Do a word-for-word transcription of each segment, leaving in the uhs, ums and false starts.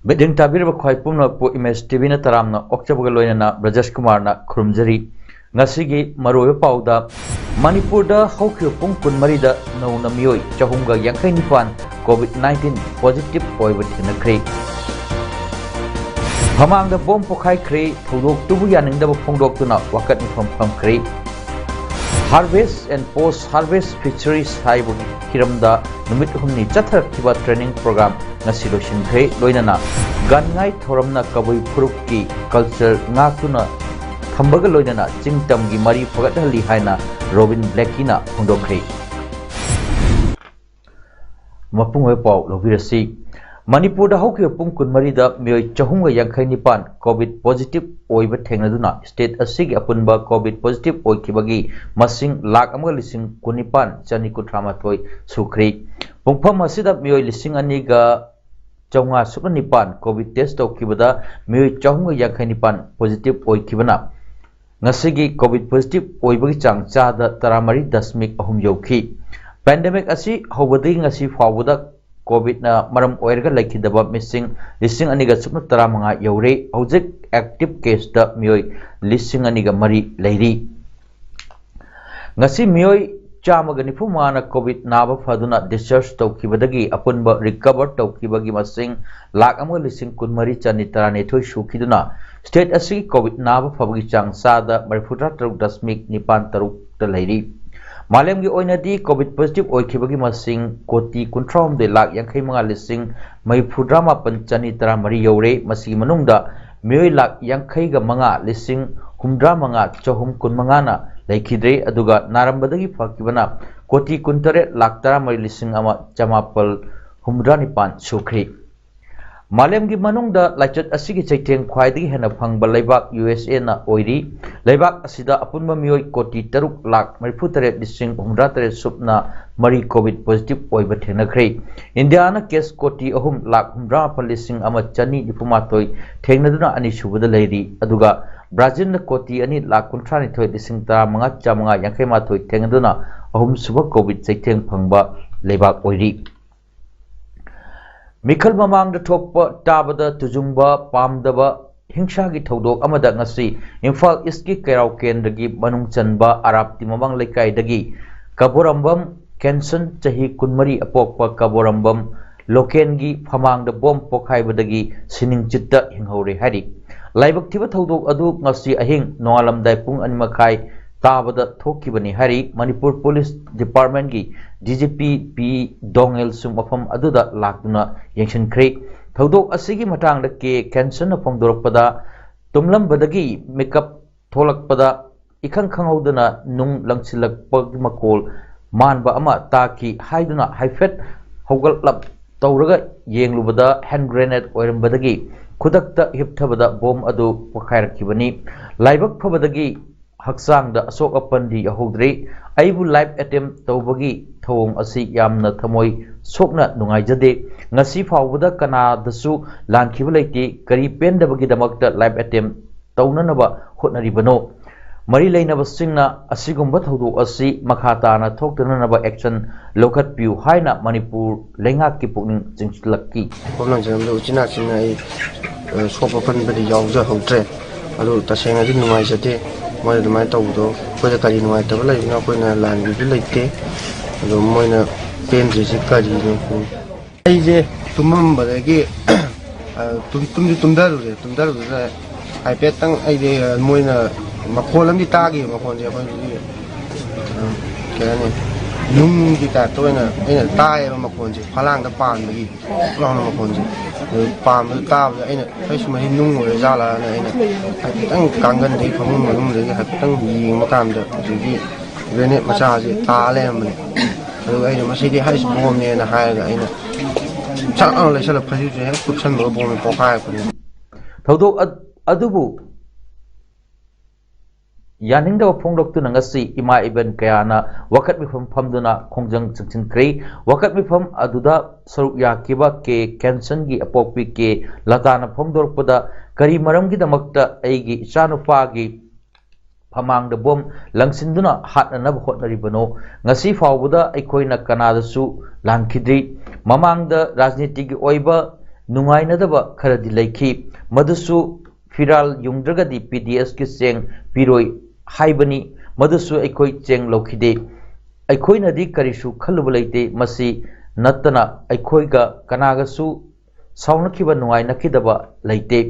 ꯃꯤꯠꯌꯦꯡ ꯇꯥꯕꯤꯔꯤꯕ ꯈ꯭ꯋꯥꯏ ꯄꯨꯝꯅꯃꯛꯄꯨ ꯏꯃꯦꯖ ꯇꯤꯚꯤꯅ ꯇꯔꯥꯝꯅ ꯑꯣꯛꯆꯕꯒ ꯂꯣꯏꯅꯅ ꯕ꯭ꯔꯖꯦꯁ ꯀꯨꯃꯥꯔꯅ ꯈꯨꯔꯨꯝꯖꯔꯤ꯫ ꯉꯁꯤꯒꯤ ꯃꯔꯨꯑꯣꯏꯕ ꯄꯥꯎꯗ, ꯃꯅꯤꯄꯨꯔꯗ ꯍꯧꯈꯤꯕ ꯄꯨꯡ ꯀꯨꯟꯃꯔꯤꯗ ꯅꯧꯅ ꯃꯤꯑꯣꯏ ꯆꯍꯨꯝꯒ ꯌꯥꯡꯈꯩ ꯅꯤꯄꯥꯟ COVID nineteen positive ꯑꯣꯏꯕ ꯊꯦꯡꯅꯈ꯭ꯔꯦ꯫ ꯐꯃꯥꯡꯗ ꯕꯣꯝ ꯄꯣꯈꯥꯏꯈ꯭ꯔꯦ꯫ ꯊꯧꯗꯣꯛꯇꯨꯕꯨ ꯌꯥꯅꯤꯡꯗꯕ ꯐꯣꯡꯗꯣꯛꯇꯨꯅ ꯋꯥꯀꯠ ꯃꯤꯐꯝ ꯐꯝꯈ꯭ꯔꯦ꯫ Harvest and Post Harvest Fisheries ꯍꯥꯏꯕꯒꯤ ꯍꯤꯔꯝꯗ ꯅꯨꯃꯤꯠ ꯍꯨꯝꯅꯤ ꯆꯠꯊꯔꯛꯈꯤꯕ training program ꯉꯁꯤ ꯂꯣꯏꯁꯤꯟꯈ꯭ꯔꯦ꯫ ꯂꯣꯏꯅꯅ ꯒꯥꯟꯉꯥꯏ ꯊꯧꯔꯝꯅ ꯀꯕꯨꯏ ꯐꯨꯔꯨꯞꯀꯤ culture ꯉꯥꯛꯇꯨꯅ ꯊꯝꯕꯒ ꯂꯣꯏꯅꯅ ꯆꯤꯡ ꯇꯝꯒꯤ ꯃꯔꯤ ꯐꯒꯠꯍꯜꯂꯤ ꯍꯥꯏꯅ ꯔꯣꯕꯤꯟ ꯕ꯭ꯂꯦꯀꯤꯅ ꯐꯣꯡꯗꯣꯛꯈ꯭ꯔꯦ꯫ ꯃꯄꯨꯡ ꯑꯣꯏꯕ ꯄꯥꯎ ꯂꯧꯕꯤꯔꯁꯤ꯫ ꯃꯅꯤꯄꯨꯔꯗ ꯍꯧꯈꯤꯕ ꯄꯨꯡ ꯀꯨꯟꯃꯔꯤꯗ ꯃꯤꯑꯣꯏ ꯆꯍꯨꯝꯒ ꯌꯥꯡꯈꯩ ꯅꯤꯄꯥꯟ COVID positive ꯑꯣꯏꯕ ꯊꯦꯡꯅꯗꯨꯅ state ꯑꯁꯤꯒꯤ ꯑꯄꯨꯟꯕ COVID positive ꯑꯣꯏꯈꯤꯕꯒꯤ ꯃꯁꯤꯡ ꯂꯥꯈ ꯑꯃꯒ ꯂꯤꯁꯤꯡ ꯀꯨꯟꯅꯤꯄꯥꯟ ꯆꯅꯤ ꯀꯨꯟꯊ꯭ꯔꯥ ꯃꯥꯊꯣꯏ ꯁꯨꯈ꯭ꯔꯤ꯫ ꯄꯨꯡꯐꯝ ꯑꯁꯤꯗ ꯃꯤꯑꯣꯏ ꯂꯤꯁꯤꯡ ꯑꯅꯤꯒ ꯆꯥꯝꯃꯉꯥ ꯁꯨꯞꯅ ꯅꯤꯄꯥꯟ COVID test ꯇꯧꯈꯤꯕꯗ ꯃꯤꯑꯣꯏ ꯆꯍꯨꯝꯒ ꯌꯥꯡꯈꯩ ꯅꯤꯄꯥꯟ positive ꯑꯣꯏꯈꯤꯕꯅ ꯉꯁꯤꯒꯤ COVID positive ꯑꯣꯏꯕꯒꯤ ꯆꯥꯡ ꯆꯥꯗ ꯇꯔꯥꯃꯔꯤ ꯗꯁꯃꯤꯛ ꯑꯍꯨꯝ ꯌꯧꯈꯤ꯫ Pandemic ꯑꯁꯤ ꯍꯧꯕꯗꯒꯤ ꯉꯁꯤ ꯐꯥꯎꯕꯗ COVIDꯅ ꯃꯔꯝ ꯑꯣꯏꯔꯒ ꯂꯩꯈꯤꯗꯕ ꯃꯤꯁꯤꯡ ꯂꯤꯁꯤꯡ ꯑꯅꯤꯒ ꯁꯨꯞꯅ ꯇꯔꯥꯃꯉꯥ ꯌꯧꯔꯦ꯫ ꯍꯧꯖꯤꯛ active caseꯇ ꯃꯤꯑꯣꯏ ꯂꯤꯁꯤꯡ ꯑꯅꯤꯒ ꯃꯔꯤ ꯂꯩꯔꯤ꯫ ꯉꯁꯤ ꯃꯤꯑꯣꯏ ꯆꯥꯝꯃꯒ ꯅꯤꯐꯨ ꯃꯉꯥꯅ COVID ꯅꯥꯕ ꯐꯗꯨꯅ discharge ꯇꯧꯈꯤꯕꯗꯒꯤ ꯑꯄꯨꯟꯕ recover ꯇꯧꯈꯤꯕꯒꯤ ꯃꯁꯤꯡ ꯂꯥꯈ ꯑꯃꯒ ꯂꯤꯁꯤꯡ ꯀꯨꯟꯃꯔꯤ ꯆꯅꯤ ꯇꯔꯥꯅꯤꯊꯣꯏ ꯁꯨꯈꯤꯗꯨꯅ state ꯑꯁꯤꯒꯤ COVID ꯅꯥꯕ ꯐꯕꯒꯤ ꯆꯥꯡ ꯆꯥꯗ ꯃꯔꯤꯐꯨꯇꯔꯥ ꯇꯔꯨꯛ ꯗꯁꯃꯤꯛ ꯅꯤꯄꯥꯟ ꯇꯔꯨꯛꯇ ꯂꯩꯔꯤ꯫ ꯃꯥꯂꯦꯝꯒꯤ ꯑꯣꯏꯅꯗꯤ COVID positive ꯑꯣꯏꯈꯤꯕꯒꯤ ꯃꯁꯤꯡ ꯀꯣꯇꯤ ꯀꯨꯟꯊ꯭ꯔꯥꯍꯨꯝꯗꯣꯏ ꯂꯥꯈ ꯌꯥꯡꯈꯩ ꯃꯉꯥ ꯂꯤꯁꯤꯡ ꯃꯔꯤꯐꯨꯇꯔꯥ ꯃꯥꯄꯟ ꯆꯅꯤ ꯇꯔꯥꯃꯔꯤ ꯌꯧꯔꯦ꯫ ꯃꯁꯤꯒꯤ ꯃꯅꯨꯡꯗ ꯃꯤꯑꯣꯏ ꯂꯥꯈ ꯌꯥꯡꯈꯩꯒ ꯃꯉꯥ ꯂꯤꯁꯤꯡ ꯍꯨꯝꯗ꯭ꯔꯥ ꯃꯉꯥ ꯆꯍꯨꯝ ꯀꯨꯟꯃꯉꯥꯅ ꯂꯩꯈꯤꯗ꯭ꯔꯦ, ꯑꯗꯨꯒ ꯅꯥꯔꯝꯕꯗꯒꯤ ꯐꯈꯤꯕꯅ ꯀꯣꯇꯤ ꯀꯨꯟꯇꯔꯦꯠ ꯂꯥꯈ ꯇꯔꯥꯃꯔꯤ ꯂꯤꯁꯤꯡ ꯑꯃ ꯆꯃꯥꯄꯜ ꯍꯨꯝꯗ꯭ꯔꯥ ꯅꯤꯄꯥꯟ ꯁꯨꯈ꯭ꯔꯤ꯫ ꯃꯥꯂꯦꯝꯒꯤ ꯃꯅꯨꯡꯗ ꯂꯥꯏꯆꯠ ꯑꯁꯤꯒꯤ ꯆꯩꯊꯦꯡ ꯈ꯭ꯋꯥꯏꯗꯒꯤ ꯍꯦꯟꯅ ꯐꯪꯕ ꯂꯩꯕꯥꯛ ꯌꯨ ꯑꯦꯁ ꯑꯦꯅ ꯑꯣꯏꯔꯤ꯫ ꯂꯩꯕꯥꯛ ꯑꯁꯤꯗ ꯑꯄꯨꯟꯕ ꯃꯤꯑꯣꯏ ꯀꯣꯇꯤ ꯇꯔꯨꯛ ꯂꯥꯈ ꯃꯔꯤꯐꯨ ꯇꯔꯦꯠ ꯂꯤꯁꯤꯡ ꯍꯨꯝꯐꯨꯇꯔꯥ ꯇꯔꯦꯠ ꯁꯨꯞꯅ ꯃꯔꯤ ꯀꯣꯚꯤꯗ ꯄꯣꯖꯤꯇꯤꯚ ꯑꯣꯏꯕ ꯊꯦꯡꯅꯈ꯭ꯔꯦ꯫ ꯏꯟꯗꯤꯌꯥꯅ ꯀꯦꯁ ꯀꯣꯇꯤ ꯑꯍꯨꯝ ꯂꯥꯈ ꯍꯨꯝꯐꯨꯇꯔꯥ ꯃꯥꯄꯜ ꯂꯤꯁꯤꯡ ꯑꯃ ꯆꯅꯤ ꯅꯤꯐꯨ ꯃꯥꯊꯣꯏ ꯊꯦꯡꯅꯗꯨꯅ ꯑꯅꯤꯁꯨꯕꯗ ꯂꯩꯔꯤ, ꯑꯗꯨꯒ ꯕ꯭ꯔꯥꯖꯤꯜꯅ ꯀꯣꯇꯤ ꯑꯅꯤ ꯂꯥꯈ ꯀꯨꯟꯊ꯭ꯔꯥ ꯅꯤꯊꯣꯏ ꯂꯤꯁꯤꯡ ꯇꯔꯥ ꯃꯉꯥ ꯆꯥꯃꯉꯥ ꯌꯥꯡꯈꯩ ꯃꯥꯊꯣꯏ ꯊꯦꯡꯅꯗꯨꯅ ꯑꯍꯨꯝꯁꯨꯕ ꯀꯣꯚꯤꯗ ꯆꯩꯊꯦꯡ ꯐꯪꯕ ꯂꯩꯕꯥꯛ ꯑꯣꯏꯔꯤ꯫ ꯃꯤꯈꯜ ꯃꯃꯥꯡꯗ ꯊꯣꯛꯄ ꯇꯥꯕꯗ ꯇꯨꯖꯨꯡꯕ ꯄꯥꯝꯗꯕ ꯍꯤꯡꯁꯥꯒꯤ ꯊꯧꯗꯣꯛ ꯑꯃꯗ ꯉꯁꯤ ꯏꯝꯐꯥꯜ ꯏꯁꯀꯤ ꯀꯩꯔꯥꯎ ꯀꯦꯟꯗ꯭ꯔꯒꯤ ꯃꯅꯨꯡ ꯆꯟꯕ ꯑꯔꯥꯞꯇꯤ ꯃꯃꯥꯡ ꯂꯩꯀꯥꯏꯗꯒꯤ ꯀꯕꯣꯔꯝꯕꯝ ꯀꯦꯟꯁꯟ, ꯆꯍꯤ ꯀꯨꯟꯃꯔꯤ ꯑꯄꯣꯛꯄ ꯀꯕꯣꯔꯝꯕꯝ ꯂꯣꯀꯦꯟꯒꯤ ꯐꯃꯥꯡꯗ ꯕꯣꯝ ꯄꯣꯈꯥꯏꯕꯗꯒꯤ ꯁꯤꯅꯤꯡ ꯆꯤꯠꯇ ꯍꯤꯡꯍꯧꯔꯦ ꯍꯥꯏꯔꯤ꯫ ꯂꯥꯏꯕꯛ ꯊꯤꯕ ꯊꯧꯗꯣꯛ ꯑꯗꯨ ꯉꯁꯤ ꯑꯍꯤꯡ ꯅꯣꯡꯉꯥꯜꯂꯝꯗꯥꯏ ꯄꯨꯡ ꯑꯅꯤ ꯃꯈꯥꯏ ꯇꯥꯕꯗ ꯊꯣꯛꯈꯤꯕꯅꯤ ꯍꯥꯏꯔꯤ꯫ ꯃꯅꯤꯄꯨꯔ ꯄꯨꯂꯤꯁ ꯗꯤꯄꯥꯔꯠꯃꯦꯟꯒꯤ ꯗꯤ ꯖꯤ ꯄꯤ ꯄꯤ ꯗꯣꯉꯦꯜꯁꯨ ꯃꯐꯝ ꯑꯗꯨꯗ ꯂꯥꯛꯇꯨꯅ ꯌꯦꯡꯁꯤꯟꯈ꯭ꯔꯦ꯫ ꯊꯧꯗꯣꯛ ꯑꯁꯤꯒꯤ ꯃꯇꯥꯡꯗ ꯀꯦ ꯀꯦꯟꯁꯟꯅ ꯐꯣꯡꯗꯣꯔꯛꯄꯗ, ꯇꯨꯝꯂꯝꯕꯗꯒꯤ ꯃꯤꯀꯞ ꯊꯣꯛꯂꯛꯄꯗ ꯏꯈꯪ ꯈꯪꯍꯧꯗꯅ ꯅꯨꯡ ꯂꯪꯁꯤꯜꯂꯛꯄꯒꯤ ꯃꯈꯣꯜ ꯃꯥꯟꯕ ꯑꯃ ꯇꯥꯈꯤ ꯍꯥꯏꯗꯨꯅ ꯍꯥꯏꯐꯦꯠ ꯍꯧꯒꯠꯂꯞ ꯇꯧꯔꯒ ꯌꯦꯡꯂꯨꯕꯗ ꯍꯦꯟ ꯒ꯭ꯔꯦꯅꯦꯗ ꯑꯣꯏꯔꯝꯕꯗꯒꯤ ꯈꯨꯗꯛꯇ ꯍꯤꯞꯊꯕꯗ ꯕꯣꯝ ꯑꯗꯨ ꯄꯣꯈꯥꯏꯔꯛꯈꯤꯕꯅꯤ꯫ ꯂꯥꯏꯕꯛ ꯐꯕꯗꯒꯤ ꯍꯛꯆꯥꯡꯗ ꯑꯁꯣꯛ ꯑꯄꯟꯗꯤ ꯌꯥꯎꯍꯧꯗ꯭ꯔꯤ꯫ ꯑꯩꯕꯨ ꯂꯥꯏꯐ ꯑꯦꯇꯦꯝ ꯇꯧꯕꯒꯤ ꯊꯧꯑꯣꯡ ꯑꯁꯤ ꯌꯥꯝꯅ ꯊꯃꯣꯏ ꯁꯣꯛꯅ ꯅꯨꯡꯉꯥꯏꯖꯗꯦ꯫ ꯉꯁꯤ ꯐꯥꯎꯕꯗ ꯀꯅꯥꯗꯁꯨ ꯂꯥꯟꯈꯤꯕ ꯂꯩꯇꯦ꯫ ꯀꯔꯤ ꯄꯦꯟꯗꯕꯒꯤꯗꯃꯛꯇ ꯂꯥꯏꯐ ꯑꯦꯇꯦꯝ ꯇꯧꯅꯅꯕ ꯍꯣꯠꯅꯔꯤꯕꯅꯣ? ꯃꯔꯤ ꯂꯩꯅꯕꯁꯤꯡꯅ ꯑꯁꯤꯒꯨꯝꯕ ꯊꯧꯗꯣꯛ ꯑꯁꯤ ꯃꯈꯥ ꯇꯥꯅ ꯊꯣꯛꯇꯅꯅꯕ ꯑꯦꯛꯁꯟ ꯂꯧꯈꯠꯄꯤꯌꯨ ꯍꯥꯏꯅ ꯃꯅꯤꯄꯨꯔ ꯂꯩꯉꯥꯛꯀꯤ ꯄꯨꯛꯅꯤꯡ ꯆꯤꯡꯁꯤꯜꯂꯛꯈꯤ꯫ ꯃꯐꯝ ꯂꯝꯁꯤꯡ ꯑꯗꯨ ꯎꯆꯤꯟ ꯅꯥꯆꯤꯟꯅ ꯑꯩ, ꯑ, ꯁꯣꯛꯄ ꯄꯟꯕꯗꯤ ꯌꯥꯎꯖꯍꯧꯗ꯭ꯔꯦ꯫ ꯑꯗꯨ ꯇꯁꯦꯡꯅꯗꯤ ꯅꯨꯡꯉꯥꯏꯖꯗꯦ꯫ ꯃꯣꯏ ꯑꯗꯨꯃꯥꯏꯅ ꯇꯧꯕꯗꯣ ꯑꯩꯈꯣꯏꯗ ꯀꯔꯤ ꯅꯨꯡꯉꯥꯏꯇꯕ ꯂꯩꯕꯅꯣ? ꯑꯩꯈꯣꯏꯅ ꯂꯥꯟꯕꯤꯕ ꯂꯩꯇꯦ꯫ ꯑꯗꯣ ꯃꯣꯏꯅ ꯄꯦꯟꯗ꯭ꯔꯤꯁꯤ ꯀꯔꯤꯅꯣ? ꯑꯩꯁꯦ ꯇꯨꯝꯃꯝꯕꯗꯒꯤ, ꯑ, ꯇꯨꯝ-, ꯇꯨꯝꯁꯨ ꯇꯨꯝꯊꯔꯨꯔꯦ꯫ ꯇꯨꯝꯊꯔꯨꯕꯗ ꯍꯥꯏꯐꯦꯠꯇꯪ ꯑꯩꯗꯤ, ꯑ, ꯃꯣꯏꯅ ꯃꯈꯣꯜ ꯑꯃꯗꯤ ꯇꯥꯈꯤꯕ, ꯃꯈꯣꯜꯁꯦ ꯑꯩꯈꯣꯏꯒꯤ, ꯑ, ꯀꯩ ꯍꯥꯏꯅꯤ, ꯅꯨꯡꯒꯤ ꯇꯥꯏꯞꯇ ꯑꯣꯏꯅ ꯑꯩꯅ ꯇꯥꯏꯌꯦꯕ ꯃꯈꯣꯜꯁꯦ, ꯐꯂꯥꯡꯗ ꯄꯥꯟꯕꯒꯤ ꯂꯥꯎꯅ ꯃꯈꯣꯟꯁꯦ꯫ ꯑꯗꯨ ꯄꯥꯝꯕꯗꯨ ꯇꯥꯕꯗ ꯑꯩꯅ, "ꯑꯩꯁꯨ ꯃꯁꯤ ꯅꯨꯡ ꯑꯣꯏꯔ ꯖꯥꯠꯂꯥꯅ?" ꯑꯩꯅ ꯍꯥꯏꯐꯦꯠꯇꯪ ꯀꯥꯡꯒꯟꯗꯒꯤ ꯐꯃꯨꯡ ꯃꯅꯨꯡꯗꯒꯤ ꯍꯥꯏꯐꯦꯠꯇꯪ ꯌꯦꯡꯕ ꯀꯥꯟꯗ ꯍꯧꯖꯤꯛꯀꯤ ꯒ꯭ꯔꯦꯅꯦꯗ ꯃꯆꯥꯁꯦ ꯇꯥ ꯂꯩꯔꯝꯕꯅꯦ꯫ ꯑꯗꯨꯒ ꯑꯩꯅ, "ꯃꯁꯤꯗꯤ ꯍꯥꯏꯁ ꯕꯣꯝꯅꯦꯅ" ꯍꯥꯏꯔꯒ ꯑꯩꯅ ꯁꯛ ꯂꯥꯎꯅ ꯂꯩꯁꯜꯂ ꯐꯩꯖꯨꯞꯁꯦ ꯍꯦꯛ ꯀꯨꯞꯁꯟꯕꯒ ꯕꯣꯝꯅ ꯄꯣꯛꯈꯥꯏꯔꯛꯄꯅꯤ꯫ ꯊꯧꯗꯣꯛ ꯑ-, ꯑꯗꯨꯕꯨ ꯌꯥꯅꯤꯡꯗꯕ ꯐꯣꯡꯗꯣꯛꯇꯨꯅ ꯉꯁꯤ ꯏꯃꯥ ꯏꯕꯦꯟ ꯀꯌꯥꯅ ꯋꯥꯀꯠ ꯃꯤꯐꯝ ꯐꯝꯗꯨꯅ ꯈꯣꯡꯖꯪ ꯆꯪꯁꯤꯟꯈ꯭ꯔꯦ꯫ ꯋꯥꯀꯠ ꯃꯤꯐꯝ ꯑꯗꯨꯗ ꯁꯔꯨꯛ ꯌꯥꯈꯤꯕ ꯀꯦ ꯀꯦꯟꯁꯟꯒꯤ ꯑꯄꯣꯛꯄꯤ ꯀꯦ ꯂꯇꯥꯅ ꯐꯣꯡꯗꯣꯔꯛꯄꯗ, ꯀꯔꯤ ꯃꯔꯝꯒꯤꯗꯃꯛꯇ ꯑꯩꯒꯤ ꯏꯆꯥꯅꯨꯄꯥꯒꯤ ꯐꯃꯥꯡꯗ ꯕꯣꯝ ꯂꯪꯁꯤꯟꯗꯨꯅ ꯍꯥꯠꯅꯅꯕ ꯍꯣꯠꯅꯔꯤꯕꯅꯣ? ꯉꯁꯤ ꯐꯥꯎꯕꯗ ꯑꯩꯈꯣꯏꯅ ꯀꯅꯥꯗꯁꯨ ꯂꯥꯟꯈꯤꯗ꯭ꯔꯤ꯫ ꯃꯃꯥꯡꯗ ꯔꯥꯖꯅꯤꯇꯤꯒꯤ ꯑꯣꯏꯕ ꯅꯨꯡꯉꯥꯏꯅꯗꯕ ꯈꯔꯗꯤ ꯂꯩꯈꯤ꯫ ꯃꯗꯨꯁꯨ ꯐꯤꯔꯥꯜ ꯌꯨꯡꯗ꯭ꯔꯒꯗꯤ ꯄꯤ ꯗꯤ ꯑꯦꯁꯀꯤ ꯆꯦꯡ ꯄꯤꯔꯣꯏ ꯍꯥꯏꯕꯅꯤ꯫ ꯃꯗꯨꯁꯨ ꯑꯩꯈꯣꯏ ꯆꯦꯡ ꯂꯧꯈꯤꯗꯦ꯫ ꯑꯩꯈꯣꯏꯅꯗꯤ ꯀꯔꯤꯁꯨ ꯈꯜꯂꯨꯕ ꯂꯩꯇꯦ꯫ ꯃꯁꯤ ꯅꯠꯇꯅ ꯑꯩꯈꯣꯏꯒ ꯀꯅꯥꯒꯁꯨ ꯁꯥꯎꯅꯈꯤꯕ, ꯅꯨꯡꯉꯥꯏꯅꯈꯤꯗꯕ ꯂꯩꯇꯦ꯫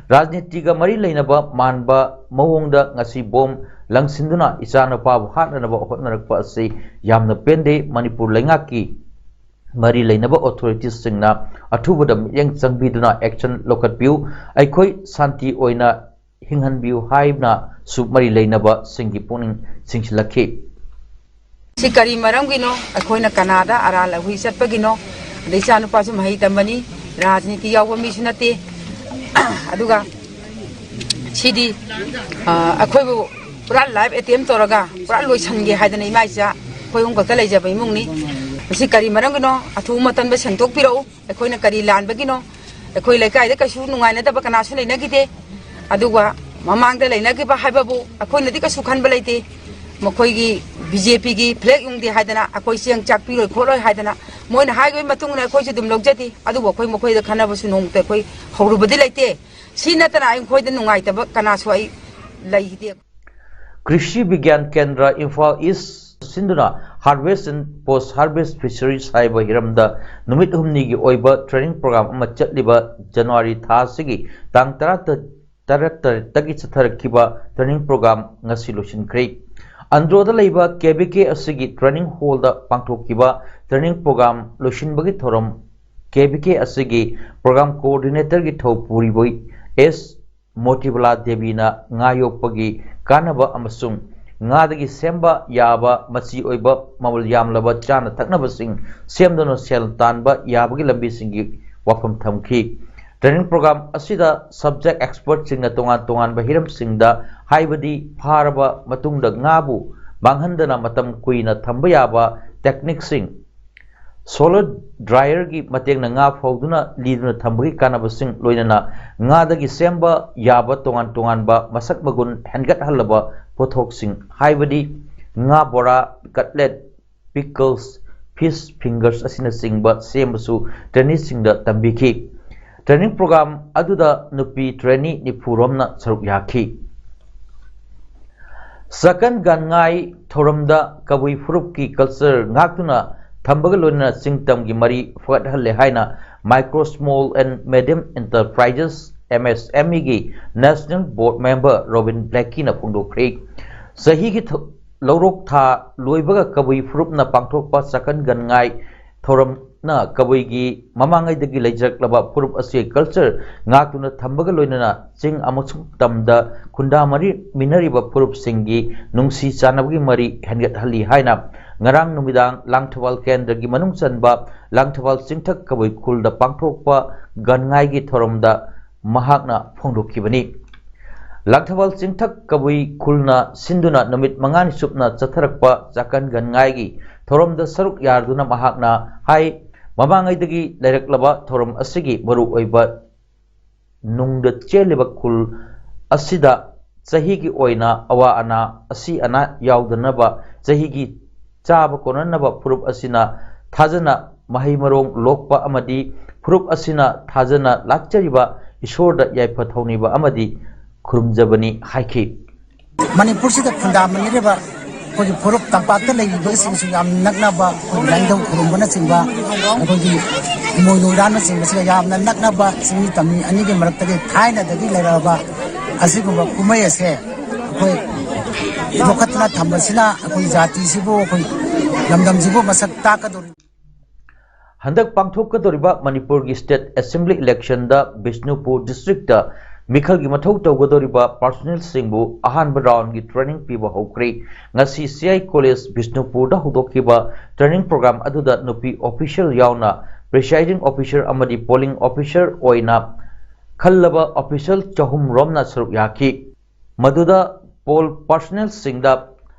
ꯔꯥꯖꯅꯤꯇꯤꯒ ꯃꯔꯤ ꯂꯩꯅꯕ ꯃꯥꯟꯕ ꯃꯑꯣꯡꯗ ꯉꯁꯤ ꯕꯣꯝ ꯂꯪꯁꯤꯟꯗꯨꯅ ꯏꯆꯥꯅꯨꯄꯥꯕꯨ ꯍꯥꯠꯅꯅꯕ ꯍꯣꯠꯅꯔꯛꯄ ꯑꯁꯤ ꯌꯥꯝꯅ ꯄꯦꯟꯗꯦ꯫ ꯃꯅꯤꯄꯨꯔ ꯂꯩꯉꯥꯛꯀꯤ ꯃꯔꯤ ꯂꯩꯅꯕ ꯑꯣꯊꯣꯔꯤꯇꯤꯁꯁꯤꯡꯅ ꯑꯊꯨꯕꯗ ꯃꯤꯠꯌꯦꯡ ꯆꯪꯕꯤꯗꯨꯅ ꯑꯦꯛꯁꯟ ꯂꯧꯈꯠꯄꯤꯌꯨ꯫ ꯑꯩꯈꯣꯏ ꯁꯥꯟꯇꯤ ꯑꯣꯏꯅ ꯍꯤꯡꯍꯟꯕꯤꯌꯨ ꯍꯥꯏꯅꯁꯨ ꯃꯔꯤ ꯂꯩꯅꯕꯁꯤꯡꯒꯤ ꯄꯨꯛꯅꯤꯡ ꯆꯤꯡꯁꯤꯜꯂꯛꯈꯤ꯫ ꯁꯤ ꯀꯔꯤ ꯃꯔꯝꯒꯤꯅꯣ? ꯑꯩꯈꯣꯏꯅ ꯀꯅꯥꯗ ꯑꯔꯥꯜ ꯑꯍꯨꯏ ꯆꯠꯄꯒꯤꯅꯣ? ꯑꯗꯩ ꯏꯆꯥꯅꯨꯄꯥꯁꯨ ꯃꯍꯩ ꯇꯝꯕꯅꯤ, ꯔꯥꯖꯅꯤꯇꯤ ꯌꯥꯎꯕ ꯃꯤꯁꯨ ꯅꯠꯇꯦ꯫ ꯑꯗꯨꯒ ꯁꯤꯗꯤ, ꯑ, ꯑꯩꯈꯣꯏꯕꯨ ꯄꯨꯔꯥ ꯂꯥꯏꯐ ꯑꯦꯇꯦꯝ ꯇꯧꯔꯒ ꯄꯨꯔꯥ ꯂꯣꯏꯁꯟꯒꯦ ꯍꯥꯏꯗꯅ ꯏꯃꯥ ꯏꯆꯥ ꯑꯩꯈꯣꯏ ꯑꯍꯨꯝ ꯈꯛꯇ ꯂꯩꯖꯕ ꯏꯃꯨꯡꯅꯤ꯫ ꯃꯁꯤ ꯀꯔꯤ ꯃꯔꯝꯒꯤꯅꯣ? ꯑꯊꯨꯕ ꯃꯇꯝꯗ ꯁꯦꯡꯗꯣꯛꯄꯤꯔꯛꯎ꯫ ꯑꯩꯈꯣꯏꯅ ꯀꯔꯤ ꯂꯥꯟꯕꯒꯤꯅꯣ? ꯑꯩꯈꯣꯏ ꯂꯩꯀꯥꯏꯗ ꯀꯩꯁꯨ ꯅꯨꯡꯉꯥꯏꯅꯗꯕ ꯀꯅꯥꯁꯨ ꯂꯩꯅꯈꯤꯗꯦ꯫ ꯑꯗꯨꯒ ꯃꯃꯥꯡꯗ ꯂꯩꯅꯈꯤꯕ ꯍꯥꯏꯕꯕꯨ ꯑꯩꯈꯣꯏꯅꯗꯤ ꯀꯩꯁꯨ ꯈꯟꯕ ꯂꯩꯇꯦ꯫ ꯃꯈꯣꯏꯒꯤ ꯕꯤ ꯖꯦ ꯄꯤꯒꯤ ꯐ꯭ꯂꯦꯛ ꯌꯨꯡꯗꯦ ꯍꯥꯏꯗꯅ, ꯑꯩꯈꯣꯏ ꯆꯦꯡ ꯆꯥꯛ ꯄꯤꯔꯣꯏ ꯈꯣꯠꯂꯣꯏ ꯍꯥꯏꯗꯅ ꯃꯣꯏꯅ ꯍꯥꯏꯈꯤꯕꯒꯤ ꯃꯇꯨꯡ ꯏꯟꯅ ꯑꯩꯈꯣꯏꯁꯨ ꯑꯗꯨꯝ ꯂꯧꯖꯗꯦ꯫ ꯑꯗꯨꯕꯨ ꯑꯩꯈꯣꯏ ꯃꯈꯣꯏꯗ ꯈꯟꯅꯕꯁꯨ ꯅꯣꯡꯃꯇ ꯑꯩꯈꯣꯏ ꯍꯧꯔꯨꯕꯗꯤ ꯂꯩꯇꯦ꯫ ꯁꯤ ꯅꯠꯇꯅ ꯑꯩꯈꯣꯏꯗ ꯅꯨꯡꯉꯥꯏꯇꯕ ꯀꯅꯥꯁꯨ ꯑꯩ ꯂꯩꯈꯤꯗꯦ꯫ ꯀ꯭ꯔꯤꯁꯤ ꯕꯤꯒ꯭ꯌꯥꯟ ꯀꯦꯟꯗ꯭ꯔ ꯏꯝꯐꯥꯜ ꯏꯁ ꯁꯤꯟꯗꯨꯅ Harvest and Post Harvest Fisheries ꯍꯥꯏꯕ ꯍꯤꯔꯝꯗ ꯅꯨꯃꯤꯠ ꯍꯨꯝꯅꯤꯒꯤ ꯑꯣꯏꯕ ꯇ꯭ꯔꯦꯅꯤꯡ ꯄ꯭ꯔꯣꯒ꯭ꯔꯥꯝ ꯑꯃ ꯆꯠꯂꯤꯕ ꯖꯅꯋꯥꯔꯤ ꯊꯥ ꯑꯁꯤꯒꯤ ꯇꯥꯡ ꯇꯔꯥ ꯇꯔꯦꯠꯇꯒꯤ ꯆꯠꯊꯔꯛꯈꯤꯕ ꯇ꯭ꯔꯦꯅꯤꯡ ꯄ꯭ꯔꯣꯒ꯭ꯔꯥꯝ ꯉꯁꯤ ꯂꯣꯏꯁꯤꯟꯈ꯭ꯔꯦ꯫ ꯑꯟꯗ꯭ꯔꯣꯗ ꯂꯩꯕ ꯀꯦ ꯕꯤ ꯀꯦ ꯑꯁꯤꯒꯤ ꯇ꯭ꯔꯦꯅꯤꯡ ꯍꯣꯜꯗ ꯄꯥꯡꯊꯣꯛꯈꯤꯕ ꯇ꯭ꯔꯦꯅꯤꯡ ꯄ꯭ꯔꯣꯒ꯭ꯔꯥꯝ ꯂꯣꯏꯁꯤꯟꯕꯒꯤ ꯊꯧꯔꯝ ꯀꯦ ꯕꯤ ꯀꯦ ꯑꯁꯤꯒꯤ ꯄ꯭ꯔꯣꯒ꯭ꯔꯥꯝ ꯀꯣꯑꯣꯔꯗꯤꯅꯦꯇꯔꯒꯤ ꯊꯧ ꯄꯨꯔꯤꯕ ꯑꯦꯁ ꯃꯣꯇꯤꯕꯂꯥ ꯗꯦꯕꯤꯅ ꯉꯥ ꯌꯣꯛꯄꯒꯤ ꯀꯥꯟꯅꯕ ꯑꯃꯁꯨꯡ ꯉꯥꯗꯒꯤ ꯁꯦꯝꯕ ꯌꯥꯕ ꯃꯆꯤ ꯑꯣꯏꯕ ꯃꯃꯜ ꯌꯥꯝꯂꯕ ꯆꯥꯅ ꯊꯛꯅꯕꯁꯤꯡ ꯁꯦꯝꯗꯨꯅ ꯁꯦꯜ ꯇꯥꯟꯕ ꯌꯥꯕꯒꯤ ꯂꯝꯕꯤꯁꯤꯡꯒꯤ ꯋꯥꯐꯝ ꯊꯝꯈꯤ꯫ Training program ꯑꯁꯤꯗ subject expertꯁꯤꯡꯅ ꯇꯣꯉꯥꯟ ꯇꯣꯉꯥꯟꯕ ꯍꯤꯔꯝꯁꯤꯡꯗ, ꯍꯥꯏꯕꯗꯤ ꯐꯥꯔꯕ ꯃꯇꯨꯡꯗ ꯉꯥꯕꯨ ꯃꯥꯡꯍꯟꯗꯅ ꯃꯇꯝ ꯀꯨꯏꯅ ꯊꯝꯕ ꯌꯥꯕ techniqueꯁꯤꯡ, solar dryerꯒꯤ ꯃꯇꯦꯡꯅ ꯉꯥ ꯐꯧꯗꯨꯅ ꯂꯤꯗꯨꯅ ꯊꯝꯕꯒꯤ ꯀꯥꯟꯅꯕꯁꯤꯡ, ꯂꯣꯏꯅꯅ ꯉꯥꯗꯒꯤ ꯁꯦꯝꯕ ꯌꯥꯕ ꯇꯣꯉꯥꯟ ꯇꯣꯉꯥꯟꯕ ꯃꯁꯛ ꯃꯒꯨꯟ ꯍꯦꯟꯒꯠꯍꯜꯂꯕ ꯄꯣꯠꯊꯣꯛꯁꯤꯡ, ꯍꯥꯏꯕꯗꯤ ꯉꯥ ꯕꯣꯔꯥ, cutlet, pickles, fish fingers ꯑꯁꯤꯅꯆꯤꯡꯕ ꯁꯦꯝꯕꯁꯨ traineeꯁꯤꯡꯗ ꯇꯝꯕꯤꯈꯤ꯫ Training program ꯑꯗꯨꯗ ꯅꯨꯄꯤ trainee ꯅꯤꯐꯨ ꯔꯣꯝꯅ ꯁꯔꯨꯛ ꯌꯥꯈꯤ꯫ ꯆꯥꯀꯟ ꯒꯟꯉꯥꯏ ꯊꯧꯔꯝꯗ ꯀꯕꯨꯏ ꯐꯨꯔꯨꯞꯀꯤ culture ꯉꯥꯛꯇꯨꯅ ꯊꯝꯕꯒ ꯂꯣꯏꯅꯅ ꯆꯤꯡꯇꯝꯒꯤ ꯃꯔꯤ ꯐꯒꯠꯍꯜꯂꯦ ꯍꯥꯏꯅ Micro Small and Medium Enterprises, MSMEꯒꯤ National Board Member ꯔꯣꯕꯤꯟ ꯕ꯭ꯂꯦꯀꯤꯅ ꯐꯣꯡꯗꯣꯛꯈ꯭ꯔꯦ꯫ ꯆꯍꯤꯒꯤ ꯊ-, ꯂꯧꯔꯣꯛ ꯊꯥ ꯂꯣꯏꯕꯒ ꯀꯕꯨꯏ ꯐꯨꯔꯨꯞꯅ ꯄꯥꯡꯊꯣꯛꯄ ꯆꯥꯀꯟ ꯒꯟꯉꯥꯏ ꯊꯧꯔꯝꯅ ꯀꯕꯨꯏꯒꯤ ꯃꯃꯥꯡꯉꯩꯗꯒꯤ ꯂꯩꯖꯔꯛꯂꯕ ꯐꯨꯔꯨꯞ ꯑꯁꯤꯒꯤ culture ꯉꯥꯛꯇꯨꯅ ꯊꯝꯕꯒ ꯂꯣꯏꯅꯅ ꯆꯤꯡ ꯑꯃꯁꯨꯡ ꯇꯝꯗ ꯈꯨꯟꯗꯥ ꯃꯔꯤ ꯃꯤꯟꯅꯔꯤꯕ ꯐꯨꯔꯨꯞꯁꯤꯡꯒꯤ ꯅꯨꯡꯁꯤ ꯆꯥꯟꯅꯕꯒꯤ ꯃꯔꯤ ꯍꯦꯟꯒꯠꯍꯜꯂꯤ ꯍꯥꯏꯅ ꯉꯔꯥꯡ ꯅꯨꯃꯤꯗꯥꯡ ꯂꯥꯡꯊꯕꯥꯜ ꯀꯦꯟꯗ꯭ꯔꯒꯤ ꯃꯅꯨꯡ ꯆꯟꯕ ꯂꯥꯡꯊꯕꯥꯜ ꯆꯤꯡꯊꯛ ꯀꯕꯨꯏ ꯈꯨꯜꯗ ꯄꯥꯡꯊꯣꯛꯄ ꯒꯟꯉꯥꯏꯒꯤ ꯊꯧꯔꯝꯗ ꯃꯍꯥꯛꯅ ꯐꯣꯡꯗꯣꯛꯈꯤꯕꯅꯤ꯫ ꯂꯥꯡꯊꯕꯥꯜ ꯆꯤꯡꯊꯛ ꯀꯕꯨꯏ ꯈꯨꯜꯅ ꯁꯤꯟꯗꯨꯅ ꯅꯨꯃꯤꯠ ꯃꯉꯥꯅꯤ ꯆꯨꯞꯅ ꯆꯠꯊꯔꯛꯄ ꯆꯥꯀꯟ ꯒꯟꯉꯥꯏꯒꯤ ꯊꯧꯔꯝꯗ ꯁꯔꯨꯛ ꯌꯥꯗꯨꯅ ꯃꯍꯥꯛꯅ ꯍꯥꯏ, ꯃꯃꯥꯡꯉꯩꯗꯒꯤ ꯂꯩꯔꯛꯂꯕ ꯊꯧꯔꯝ ꯑꯁꯤꯒꯤ ꯃꯔꯨꯑꯣꯏꯕ ꯅꯨꯡꯗ ꯆꯦꯜꯂꯤꯕ ꯈꯨꯜ ꯑꯁꯤꯗ ꯆꯍꯤꯒꯤ ꯑꯣꯏꯅ ꯑꯋꯥ ꯑꯅꯥ, ꯑꯁꯤ ꯑꯅꯥ ꯌꯥꯎꯗꯅꯕ, ꯆꯍꯤꯒꯤ ꯆꯥꯕ ꯀꯣꯟꯅꯅꯕ ꯐꯨꯔꯨꯞ ꯑꯁꯤꯅ ꯊꯥꯖꯅ ꯃꯍꯩ ꯃꯔꯣꯡ ꯂꯣꯛꯄ ꯑꯃꯗꯤ ꯐꯨꯔꯨꯞ ꯑꯁꯤꯅ ꯊꯥꯖꯅ ꯂꯥꯠꯆꯔꯤꯕ ꯏꯁꯣꯔꯗ ꯌꯥꯏꯐ ꯊꯧꯅꯤꯕ ꯑꯃꯗꯤ ꯈꯨꯔꯨꯝꯖꯕꯅꯤ ꯍꯥꯏꯈꯤ꯫ ꯃꯅꯤꯄꯨꯔꯁꯤꯗ ꯈꯨꯟꯗꯥꯃꯤꯟꯅꯔꯤꯕ ꯑꯩꯈꯣꯏꯒꯤ ꯐꯨꯔꯨꯞ ꯇꯝꯄꯥꯛꯇ ꯂꯩꯔꯤꯕꯁꯤꯡꯁꯨ ꯌꯥꯝ ꯅꯛꯅꯕ, ꯑꯩꯈꯣꯏ ꯂꯥꯏꯅꯤꯡꯊꯧ ꯈꯨꯔꯨꯝꯕꯅꯆꯤꯡꯕ, ꯑꯩꯈꯣꯏꯒꯤ ꯏꯃꯣꯏꯅꯨ ꯏꯔꯥꯠꯅꯆꯤꯡꯕꯁꯤꯒ ꯌꯥꯝꯅ ꯅꯛꯅꯕ ꯆꯤꯡꯃꯤ ꯇꯝꯃꯤ ꯑꯅꯤꯒꯤ ꯃꯔꯛꯇꯒꯤ ꯊꯥꯏꯅꯗꯒꯤ ꯂꯩꯔꯛꯑꯕ ꯑꯁꯤꯒꯨꯝꯕ ꯀꯨꯝꯍꯩ ꯑꯁꯦ ꯑꯩꯈꯣꯏ ꯌꯣꯛꯈꯠꯇꯨꯅ ꯊꯝꯕꯁꯤꯅ ꯑꯩꯈꯣꯏ ꯖꯥꯇꯤꯁꯤꯕꯨ, ꯑꯩꯈꯣꯏ ꯂꯝꯗꯝꯁꯤꯕꯨ ꯃꯁꯛ ꯇꯥꯛꯀꯗꯧꯔꯤꯕ꯫ ꯍꯟꯗꯛ ꯄꯥꯡꯊꯣꯛꯀꯗꯧꯔꯤꯕ ꯃꯅꯤꯄꯨꯔꯒꯤ state assembly electionꯗ ꯕꯤꯁꯅꯨꯄꯨꯔ districtꯇ ꯃꯤꯈꯜꯒꯤ ꯃꯊꯧ ꯇꯧꯒꯗꯧꯔꯤꯕ personnelꯁꯤꯡꯕꯨ ꯑꯍꯥꯟꯕ roundꯒꯤ training ꯄꯤꯕ ꯍꯧꯈ꯭ꯔꯦ꯫ ꯉꯁꯤ C I College ꯕꯤꯁꯅꯨꯄꯨꯔꯗ ꯍꯧꯗꯣꯛꯈꯤꯕ training program ꯑꯗꯨꯗ ꯅꯨꯄꯤ official ꯌꯥꯎꯅ presiding officer ꯑꯃꯗꯤ polling officer ꯑꯣꯏꯅ ꯈꯜꯂꯕ official ꯆꯍꯨꯝ ꯔꯣꯝꯅ ꯁꯔꯨꯛ ꯌꯥꯈꯤ꯫ ꯃꯗꯨꯗ poll personnelꯁꯤꯡꯗ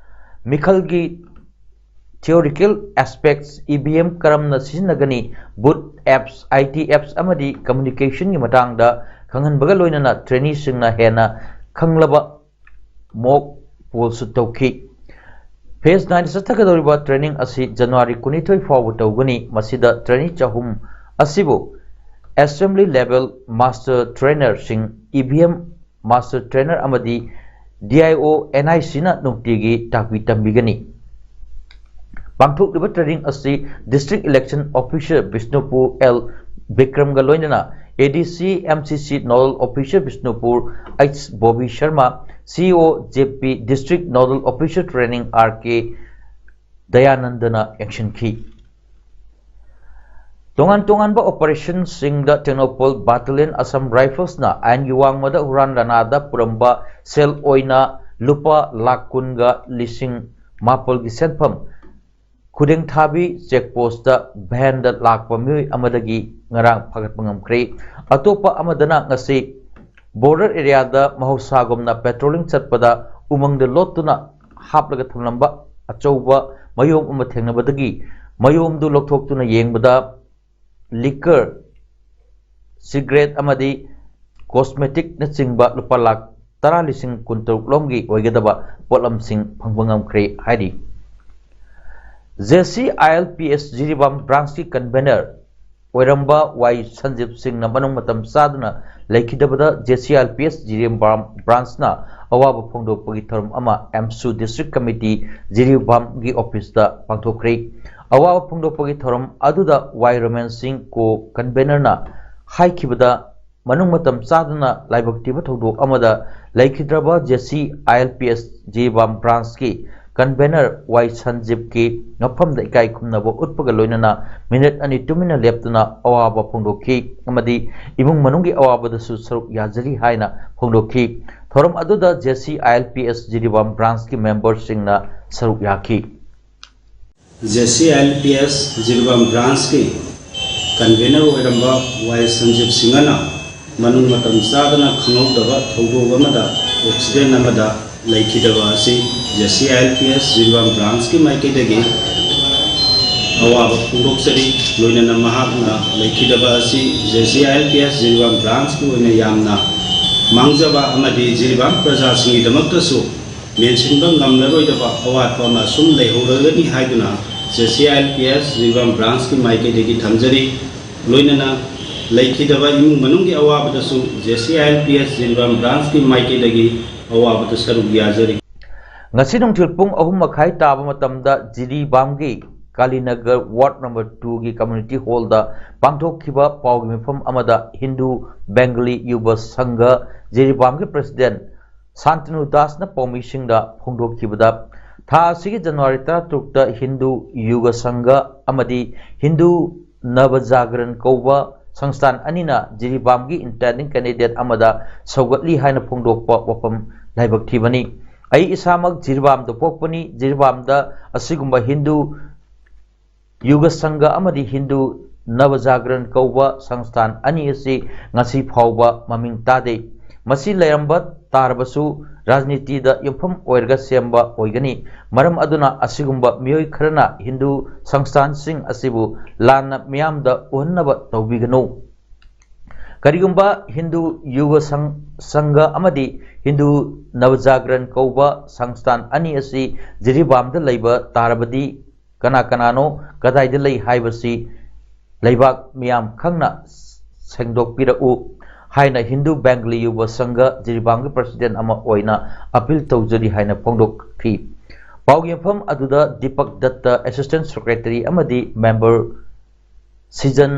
ꯃꯤꯈꯜꯒꯤ theoretical aspects, E V M ꯀꯔꯝꯅ ꯁꯤꯖꯤꯟꯅꯒꯅꯤ, booth apps, I T apps ꯑꯃꯗꯤ communicationꯒꯤ ꯃꯇꯥꯡꯗ ꯈꯪꯍꯟꯕꯒ ꯂꯣꯏꯅꯅ traineeꯁꯤꯡꯅ ꯍꯦꯟꯅ ꯈꯪꯂꯕ mock pollꯁꯨ ꯇꯧꯈꯤ꯫ Phase nineꯗ ꯆꯠꯊꯒꯗꯧꯔꯤꯕ training ꯑꯁꯤ January ꯀꯨꯟꯅꯤꯊꯣꯏ ꯐꯥꯎꯕ ꯇꯧꯒꯅꯤ꯫ ꯃꯁꯤꯗ trainee ꯆꯍꯨꯝ ꯑꯁꯤꯕꯨ assembly level master trainerꯁꯤꯡ, E V M master trainer ꯑꯃꯗꯤ D I O N I Cꯅ ꯅꯨꯡꯇꯤꯒꯤ ꯇꯥꯛꯄꯤ ꯇꯝꯕꯤꯒꯅꯤ꯫ ꯄꯥꯡꯊꯣꯛꯂꯤꯕ training ꯑꯁꯤ District Election Officer Bishnupur L ꯕꯤꯀ꯭ꯔꯝꯒ ꯂꯣꯏꯅꯅ A D C M C C Nodal Officer Bishnupur H Bobby Sharma, C O J P District Nodal Officer Training R K ꯗꯌꯥꯅꯟꯗꯅ ꯌꯦꯡꯁꯤꯟꯈꯤ꯫ ꯇꯣꯉꯥꯟ ꯇꯣꯉꯥꯟꯕ operationꯁꯤꯡꯗ ꯇꯦꯡꯅꯧꯄꯜ Battalion Assam Riflesꯅ ꯑꯥꯏꯟꯒꯤ ꯋꯥꯡꯃꯗ ꯍꯨꯔꯥꯟ ꯂꯥꯟꯅꯥꯗ ꯄꯨꯔꯝꯕ ꯁꯦꯜ ꯑꯣꯏꯅ ꯂꯨꯄꯥ ꯂꯥꯈ ꯀꯨꯟꯒ ꯂꯤꯁꯤꯡ ꯃꯥꯄꯜꯒꯤ ꯁꯦꯟꯐꯝ ꯈꯨꯗꯦꯡꯊꯥꯕꯤ check postꯇ vanꯗ ꯂꯥꯛꯄ ꯃꯤꯑꯣꯏ ꯑꯃꯗꯒꯤ ꯉꯔꯥꯡ ꯐꯥꯒꯠꯄ ꯉꯝꯈ꯭ꯔꯦ꯫ ꯑꯇꯣꯞꯄ ꯑꯃꯗꯅ ꯉꯁꯤ border areaꯗ ꯃꯍꯧꯁꯥꯒꯨꯝꯅ patrolling ꯆꯠꯄꯗ ꯎꯃꯪꯗ ꯂꯣꯠꯇꯨꯅ ꯍꯥꯞꯂꯒ ꯊꯝꯂꯝꯕ ꯑꯆꯧꯕ ꯃꯌꯣꯝ ꯑꯃ ꯊꯦꯡꯅꯕꯗꯒꯤ ꯃꯌꯣꯝꯗꯨ ꯂꯧꯊꯣꯛꯇꯨꯅ ꯌꯦꯡꯕꯗ liquor, cigarette ꯑꯃꯗꯤ cosmeticꯅꯆꯤꯡꯕ ꯂꯨꯄꯥ ꯂꯥꯈ ꯇꯔꯥ ꯂꯤꯁꯤꯡ ꯀꯨꯟꯇꯔꯨꯛ ꯂꯣꯝꯒꯤ ꯑꯣꯏꯒꯗꯕ ꯄꯣꯠꯂꯝꯁꯤꯡ ꯐꯪꯕ ꯉꯝꯈ꯭ꯔꯦ ꯍꯥꯏꯔꯤ꯫ J C I L P S Jiribam branchꯀꯤ convener ꯑꯣꯏꯔꯝꯕ ꯋꯥꯏ ꯁꯟꯖꯤꯞ ꯁꯤꯡꯅ ꯃꯅꯨꯡ ꯃꯇꯝ ꯆꯥꯗꯅ ꯂꯩꯈꯤꯗꯕꯗ J C I L P S Jiribam branchꯅ ꯑꯋꯥꯕ ꯐꯣꯡꯗꯣꯛꯄꯒꯤ ꯊꯧꯔꯝ ꯑꯃ ꯑꯦꯝꯁꯨ District Committee ꯖꯤꯔꯤꯕꯥꯝꯒꯤ officeꯇ ꯄꯥꯡꯊꯣꯛꯈ꯭ꯔꯦ꯫ ꯑꯋꯥꯕ ꯐꯣꯡꯗꯣꯛꯄꯒꯤ ꯊꯧꯔꯝ ꯑꯗꯨꯗ ꯋꯥꯏ ꯔꯣꯃꯦꯟ ꯁꯤꯡ co-convenerꯅ ꯍꯥꯏꯈꯤꯕꯗ, ꯃꯅꯨꯡ ꯃꯇꯝ ꯆꯥꯗꯅ ꯂꯥꯏꯕꯛ ꯊꯤꯕ ꯊꯧꯗꯣꯛ ꯑꯃꯗ ꯂꯩꯈꯤꯗ꯭ꯔꯕ J C I L P S Jiribam branchꯀꯤ convener ꯋꯥꯏ ꯁꯟꯖꯤꯞꯀꯤ ꯃꯐꯝꯗ ꯏꯀꯥꯏ ꯈꯨꯝꯅꯕ ꯎꯠꯄꯒ ꯂꯣꯏꯅꯅ ꯃꯤꯅꯤꯠ ꯑꯅꯤ ꯇꯨꯃꯤꯟꯅ ꯂꯦꯞꯇꯨꯅ ꯑꯋꯥꯕ ꯐꯣꯡꯗꯣꯛꯈꯤ ꯑꯃꯗꯤ ꯏꯃꯨꯡ ꯃꯅꯨꯡꯒꯤ ꯑꯋꯥꯕꯗꯁꯨ ꯁꯔꯨꯛ ꯌꯥꯖꯔꯤ ꯍꯥꯏꯅ ꯐꯣꯡꯗꯣꯛꯈꯤ꯫ ꯊꯧꯔꯝ ꯑꯗꯨꯗ JCILPS ꯖꯤꯔꯤꯕꯥꯝ branchꯀꯤ memberꯁꯤꯡꯅ ꯁꯔꯨꯛ ꯌꯥꯈꯤ꯫ JCILPS ꯖꯤꯔꯤꯕꯥꯝ branchꯀꯤ convener ꯑꯣꯏꯔꯝꯕ ꯋꯥꯏ ꯁꯟꯖꯤꯞ ꯁꯤꯡꯍꯅ ꯃꯅꯨꯡ ꯃꯇꯝ ꯆꯥꯗꯅ ꯈꯪꯍꯧꯗꯕ ꯊꯧꯗꯣꯛ ꯑꯃꯗ, accident ꯑꯃꯗ ꯂꯩꯈꯤꯗꯕ ꯑꯁꯤ JCILPS ꯖꯤꯔꯤꯕꯥꯝ branchꯀꯤ ꯃꯥꯏꯀꯩꯗꯒꯤ ꯑꯋꯥꯕ ꯐꯣꯡꯗꯣꯛꯆꯔꯤ꯫ ꯂꯣꯏꯅꯅ ꯃꯍꯥꯛꯅ ꯂꯩꯈꯤꯗꯕ ꯑꯁꯤ JCILPS ꯖꯤꯔꯤꯕꯥꯝ branchꯀꯤ ꯑꯣꯏꯅ ꯌꯥꯝꯅ ꯃꯥꯡꯖꯕ ꯑꯃꯗꯤ ꯖꯤꯔꯤꯕꯥꯝ ꯄ꯭ꯔꯖꯥꯁꯤꯡꯒꯤꯗꯃꯛꯇꯁꯨ ꯃꯦꯟꯁꯤꯟꯕ ꯉꯝꯂꯔꯣꯏꯗꯕ ꯑꯋꯥꯠꯄ ꯑꯃ ꯁꯨꯝ ꯂꯩꯍꯧꯔꯒꯅꯤ ꯍꯥꯏꯗꯨꯅ JCILPS ꯖꯤꯔꯤꯕꯥꯝ branchꯀꯤ ꯃꯥꯏꯀꯩꯗꯒꯤ ꯊꯝꯖꯔꯤ꯫ ꯂꯣꯏꯅꯅ ꯂꯩꯈꯤꯗꯕ ꯏꯃꯨꯡ ꯃꯅꯨꯡꯒꯤ ꯑꯋꯥꯕꯗꯁꯨ JCILPS ꯖꯤꯔꯤꯕꯥꯝ branchꯀꯤ ꯃꯥꯏꯀꯩꯗꯒꯤ ꯑꯋꯥꯕꯗ ꯁꯔꯨꯛ ꯌꯥꯖꯔꯤ꯫ ꯉꯁꯤ ꯅꯨꯡꯊꯤꯜ ꯄꯨꯡ ꯑꯍꯨꯝ ꯃꯈꯥꯏ ꯇꯥꯕ ꯃꯇꯝꯗ ꯖꯤꯔꯤꯕꯥꯝꯒꯤ ꯀꯥꯂꯤꯅꯒꯔ ward number twoꯒꯤ community hallꯗ ꯄꯥꯡꯊꯣꯛꯈꯤꯕ ꯄꯥꯎꯒꯤ ꯃꯤꯐꯝ ꯑꯃꯗ ꯍꯤꯟꯗꯨ ꯕꯦꯡꯒꯂꯤ ꯌꯨꯕ ꯁꯪꯘ ꯖꯤꯔꯤꯕꯥꯝꯒꯤ president ꯁꯥꯟꯇꯅꯨ ꯗꯥꯁꯅ ꯄꯥꯎꯃꯤꯁꯤꯡꯗ ꯐꯣꯡꯗꯣꯛꯈꯤꯕꯗ, ꯊꯥ ꯑꯁꯤꯒꯤ ꯖꯅꯋꯥꯔꯤ ꯇꯔꯥꯇꯔꯨꯛꯇ ꯍꯤꯟꯗꯨ ꯌꯨꯒ ꯁꯪꯘ ꯑꯃꯗꯤ ꯍꯤꯟꯗꯨ ꯅꯕꯖꯥꯒꯔꯟ ꯀꯧꯕ ꯁꯪꯁꯊꯥꯟ ꯑꯅꯤꯅ ꯖꯤꯔꯤꯕꯥꯝꯒꯤ intending candidate ꯑꯃꯗ ꯁꯧꯒꯠꯂꯤ ꯍꯥꯏꯅ ꯐꯣꯡꯗꯣꯛꯄ ꯋꯥꯐꯝ ꯂꯥꯏꯕꯛ ꯊꯤꯕꯅꯤ꯫ ꯑꯩ ꯏꯁꯥꯃꯛ ꯖꯤꯔꯤꯕꯥꯝꯗ ꯄꯣꯛꯄꯅꯤ꯫ ꯖꯤꯔꯤꯕꯥꯝꯗ ꯑꯁꯤꯒꯨꯝꯕ ꯍꯤꯟꯗꯨ ꯌꯨꯒ ꯁꯪꯘ ꯑꯃꯗꯤ ꯍꯤꯟꯗꯨ ꯅꯕꯖꯥꯒꯔꯟ ꯀꯧꯕ ꯁꯪꯁꯊꯥꯟ ꯑꯅꯤ ꯑꯁꯤ ꯉꯁꯤ ꯐꯥꯎꯕ ꯃꯃꯤꯡ ꯇꯥꯗꯦ꯫ ꯃꯁꯤ ꯂꯩꯔꯝꯕ ꯇꯥꯔꯕꯁꯨ ꯔꯥꯖꯅꯤꯇꯤꯗ ꯌꯨꯝꯐꯝ ꯑꯣꯏꯔꯒ ꯁꯦꯝꯕ ꯑꯣꯏꯒꯅꯤ꯫ ꯃꯔꯝ ꯑꯗꯨꯅ ꯑꯁꯤꯒꯨꯝꯕ ꯃꯤꯑꯣꯏ ꯈꯔꯅ ꯍꯤꯟꯗꯨ ꯁꯪꯁꯊꯥꯟꯁꯤꯡ ꯑꯁꯤꯕꯨ ꯂꯥꯟꯅ ꯃꯤꯌꯥꯝꯗ ꯎꯍꯟꯅꯕ ꯇꯧꯕꯤꯒꯅꯨ꯫ ꯀꯔꯤꯒꯨꯝꯕ ꯍꯤꯟꯗꯨ ꯌꯨꯒ ꯁꯪ-, ꯁꯪꯘ ꯑꯃꯗꯤ ꯍꯤꯟꯗꯨ ꯅꯕꯖꯥꯒꯔꯟ ꯀꯧꯕ ꯁꯪꯁꯊꯥꯟ ꯑꯅꯤ ꯑꯁꯤ ꯖꯤꯔꯤꯕꯥꯝꯗ ꯂꯩꯕ ꯇꯥꯔꯕꯗꯤ ꯀꯅꯥ ꯀꯅꯥꯅꯣ, ꯀꯗꯥꯏꯗ ꯂꯩ ꯍꯥꯏꯕꯁꯤ ꯂꯩꯕꯥꯛ ꯃꯤꯌꯥꯝ ꯈꯪꯅ ꯁꯦꯡꯗꯣꯛꯄꯤꯔꯛꯎ ꯍꯥꯏꯅ ꯍꯤꯟꯗꯨ ꯕꯦꯡꯒꯂꯤ ꯌꯨꯕ ꯁꯪꯘ ꯖꯤꯔꯤꯕꯥꯝꯒꯤ president ꯑꯃ ꯑꯣꯏꯅ appeal ꯇꯧꯖꯔꯤ ꯍꯥꯏꯅ ꯐꯣꯡꯗꯣꯛꯈꯤ꯫ ꯄꯥꯎ ꯌꯦꯟꯐꯝ ꯑꯗꯨꯗ ꯗꯤꯄꯛ ꯗꯠꯇ assistant secretary ꯑꯃꯗꯤ member ꯁꯤꯖꯟ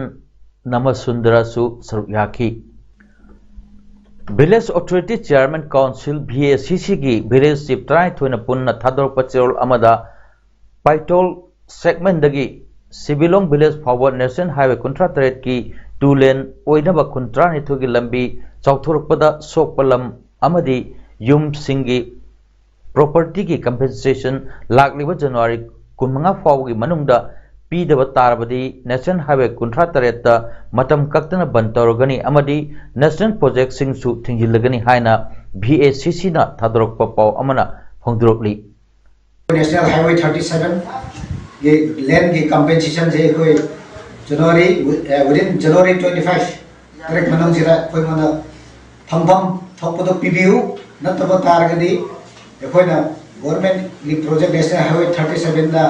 ꯅꯃꯁꯨꯟꯗꯔꯁꯨ ꯁꯔꯨꯛ ꯌꯥꯈꯤ꯫ Village Authority Chairman Council, V A C C ꯒꯤ Village Chief ꯇꯔꯥꯅꯤꯊꯣꯏꯅ ꯄꯨꯟꯅ ꯊꯥꯗꯣꯔꯛꯄ ꯆꯦꯔꯣꯜ ꯑꯃꯗ ꯄꯥꯏꯇꯣꯜ segment ꯗꯒꯤ ꯁꯤꯕꯤꯂꯣꯡ Village ꯐꯥꯎꯕ National Highway ꯀꯨꯟꯊ꯭ꯔꯥ ꯇꯔꯦꯠꯀꯤ two lane ꯑꯣꯏꯅꯕ ꯈꯨꯟ ꯇꯔꯥꯅꯤꯊꯣꯏꯒꯤ ꯂꯝꯕꯤ ꯆꯥꯎꯊꯣꯔꯛꯄꯗ ꯁꯣꯛꯄ ꯂꯝ ꯑꯃꯗꯤ ꯌꯨꯝꯁꯤꯡꯒꯤ property ꯒꯤ compensation ꯂꯥꯛꯂꯤꯕ January ꯀꯨꯟꯃꯉꯥ ꯐꯥꯎꯕꯒꯤ ꯃꯅꯨꯡꯗ ꯄꯤꯗꯕ ꯇꯥꯔꯕꯗꯤ National Highway ꯀꯨꯟꯊ꯭ꯔꯥ ꯇꯔꯦꯠꯇ ꯃꯇꯝ ꯀꯛꯇꯅ ꯕꯟ ꯇꯧꯔꯒꯅꯤ ꯑꯃꯗꯤ National Project ꯁꯤꯡꯁꯨ ꯊꯤꯡꯖꯤꯜꯂꯒꯅꯤ ꯍꯥꯏꯅ V A C C ꯅ ꯊꯥꯗꯣꯔꯛꯄ ꯄꯥꯎ ꯑꯃꯅ ꯐꯣꯡꯗꯣꯔꯛꯂꯤ꯫ National Highway thirty seven ꯒꯤ land ꯒꯤ compensation ꯁꯦ ꯑꯩꯈꯣꯏ January, within January twenty five ꯇꯥꯔꯤꯛ ꯃꯅꯨꯡꯁꯤꯗ ꯑꯩꯈꯣꯏꯉꯣꯟꯗ ꯐꯪꯐꯝ ꯊꯣꯛꯄꯗꯣ ꯄꯤꯕꯤꯌꯨ, ꯅꯠꯇꯕ ꯇꯥꯔꯒꯗꯤ ꯑꯩꯈꯣꯏꯅ government ꯒꯤ project National Highway thirty seven ꯗ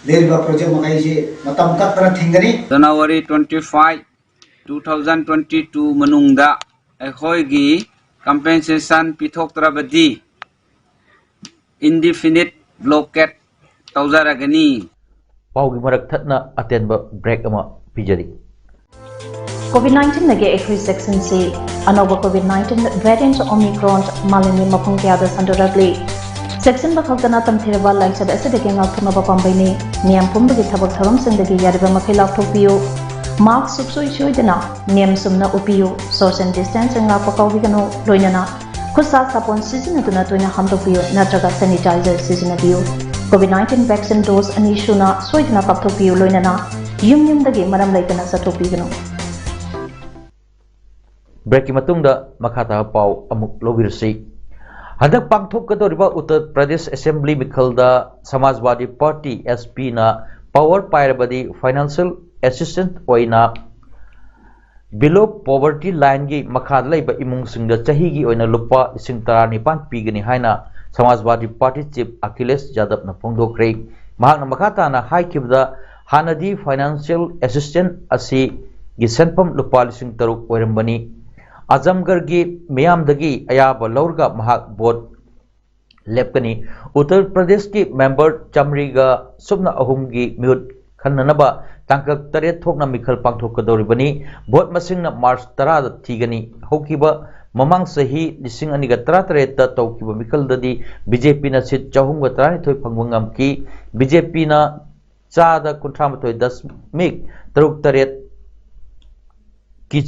ꯂꯩꯔꯤꯕ project ꯃꯈꯩꯁꯤ ꯃꯇꯝ ꯀꯛꯇꯅ ꯊꯤꯡꯒꯅꯤ꯫ January twenty five, two thousand twenty two ꯃꯅꯨꯡꯗ ꯑꯩꯈꯣꯏꯒꯤ compensation ꯄꯤꯊꯣꯛꯇ꯭ꯔꯕꯗꯤ indefinite blockade ꯇꯧꯖꯔꯒꯅꯤ꯫ ꯄꯥꯎꯒꯤ ꯃꯔꯛ ꯊꯠꯅ ꯑꯇꯦꯟꯕ break ꯑꯃ ꯄꯤꯖꯔꯤ꯫ ꯀꯣꯚꯤꯗ ꯅꯥꯏꯟꯇꯤꯟꯗꯒꯤ ꯑꯩꯈꯣꯏ ꯆꯦꯛꯁꯤꯟꯁꯤ꯫ ꯑꯅꯧꯕ ꯀꯣꯚꯤꯗ ꯅꯥꯏꯟꯇꯤꯟ variant Omicron ꯃꯥꯂꯦꯝꯒꯤ ꯃꯐꯝ ꯀꯌꯥꯗ ꯁꯟꯗꯣꯔꯛꯂꯤ꯫ ꯆꯦꯛꯁꯤꯟꯕ ꯈꯛꯇꯅ ꯇꯝꯊꯤꯔꯕ ꯂꯥꯏꯆꯠ ꯑꯁꯤꯗꯒꯤ ꯉꯥꯛꯊꯣꯛꯅꯕ ꯄꯥꯝꯕꯩꯅꯤ꯫ ꯃꯤꯌꯥꯝ ꯄꯨꯝꯕꯒꯤ ꯊꯕꯛ ꯊꯧꯔꯝꯁꯤꯡꯗꯒꯤ ꯌꯥꯔꯤꯕ ꯃꯈꯩ ꯂꯥꯞꯊꯣꯛꯄꯤꯌꯨ꯫ Mask ꯁꯨꯡꯁꯣꯏ ꯁꯣꯏꯗꯅ ꯅꯤꯌꯝ ꯆꯨꯝꯅ ꯎꯞꯄꯤꯌꯨ꯫ Social distancing ꯉꯥꯛꯄ ꯀꯥꯎꯕꯤꯒꯅꯨ꯫ ꯂꯣꯏꯅꯅ ꯈꯨꯠꯁꯥ ꯁꯥꯄꯣꯟ ꯁꯤꯖꯤꯟꯅꯗꯨꯅ ꯇꯣꯏꯅ ꯍꯥꯝꯗꯣꯛꯄꯤꯌꯨ ꯅꯠꯇ꯭ꯔꯒ sanitizer ꯁꯤꯖꯤꯟꯅꯕꯤꯌꯨ꯫ ꯀꯣꯚꯤꯗ ꯅꯥꯏꯟꯇꯤꯟ vaccine dose ꯑꯅꯤ ꯁꯨꯅ ꯁꯣꯏꯗꯅ ꯀꯥꯞꯊꯣꯛꯄꯤꯌꯨ꯫ ꯂꯣꯏꯅꯅ ꯌꯨꯝ ꯌꯨꯝꯗꯒꯤ ꯃꯔꯝ ꯂꯩꯇꯅ ꯆꯠꯊꯣꯛꯄꯤꯒꯅꯨ꯫ Break ꯀꯤ ꯃꯇꯨꯡꯗ ꯃꯈꯥ ꯇꯥꯕ ꯄꯥꯎ ꯑꯃꯨꯛ ꯂꯧꯕꯤꯔꯁꯤ꯫ ꯍꯟꯗꯛ ꯄꯥꯡꯊꯣꯛꯀꯗꯧꯔꯤꯕ ꯎꯠꯇꯔ ꯄ꯭ꯔꯗꯦꯁ ꯑꯦꯁꯦꯝꯕ꯭ꯂꯤ ꯃꯤꯈꯜꯗ ꯁꯃꯥꯖꯋꯥꯗꯤ ꯄꯥꯔꯇꯤ, S P ꯅ power ꯄꯥꯏꯔꯕꯗꯤ financial assistance ꯑꯣꯏꯅ below poverty line ꯒꯤ ꯃꯈꯥꯗ ꯂꯩꯕ ꯏꯃꯨꯡꯁꯤꯡꯗ ꯆꯍꯤꯒꯤ ꯑꯣꯏꯅ ꯂꯨꯄꯥ ꯂꯤꯁꯤꯡ ꯇꯔꯥꯅꯤꯄꯥꯟ ꯄꯤꯒꯅꯤ ꯍꯥꯏꯅ ꯁꯃꯥꯖꯋꯥꯗꯤ ꯄꯥꯔꯇꯤ ꯆꯤꯐ ꯑꯈꯤꯂꯦꯁ ꯌꯥꯗꯕꯅ ꯐꯣꯡꯗꯣꯛꯈ꯭ꯔꯦ꯫ ꯃꯍꯥꯛꯅ ꯃꯈꯥ ꯇꯥꯅ ꯍꯥꯏꯈꯤꯕꯗ, ꯍꯥꯟꯅꯗꯤ financial assistance ꯑꯁꯤꯒꯤ ꯁꯦꯟꯐꯝ ꯂꯨꯄꯥ ꯂꯤꯁꯤꯡ ꯇꯔꯨꯛ ꯑꯣꯏꯔꯝꯕꯅꯤ꯫ ꯑꯖꯝꯒꯔꯒꯤ ꯃꯤꯌꯥꯝꯗꯒꯤ ꯑꯌꯥꯕ ꯂꯧꯔꯒ ꯃꯍꯥꯛ ꯚꯣꯠ ꯂꯦꯞꯀꯅꯤ꯫ ꯎꯠꯇꯔ ꯄ꯭ꯔꯗꯦꯁꯀꯤ ꯃꯦꯝꯕꯔ ꯆꯥꯃꯔꯤꯒ ꯁꯨꯞꯅ ꯑꯍꯨꯝꯒꯤ ꯃꯤꯍꯨꯠ ꯈꯟꯅꯅꯕ ꯇꯥꯡꯀꯛ ꯇꯔꯦꯠ ꯊꯣꯛꯅ ꯃꯤꯈꯜ ꯄꯥꯡꯊꯣꯛꯀꯗꯧꯔꯤꯕꯅꯤ꯫ ꯚꯣꯠ ꯃꯁꯤꯡꯅ ꯃꯥꯔꯆ ꯇꯔꯥꯗ ꯊꯤꯒꯅꯤ꯫ ꯍꯧꯈꯤꯕ ꯃꯃꯥꯡ ꯆꯍꯤ ꯂꯤꯁꯤꯡ ꯑꯅꯤꯒ ꯇꯔꯥꯇꯔꯦꯠꯇ ꯇꯧꯈꯤꯕ ꯃꯤꯈꯜꯗꯗꯤ ꯕꯤ ꯖꯦ ꯄꯤꯅ ꯁꯤꯠ ꯆꯍꯨꯝꯒ ꯇꯔꯥꯅꯤꯊꯣꯏ ꯐꯪꯕ ꯉꯝꯈꯤ꯫ ꯕꯤ ꯖꯦ ꯄꯤꯅ ꯆꯥꯗ ꯀꯨꯟꯊ꯭ꯔꯥ ꯃꯥꯊꯣꯏ ꯗꯁꯃꯤꯛ ꯇꯔꯨꯛ ꯇꯔꯦꯠꯀꯤ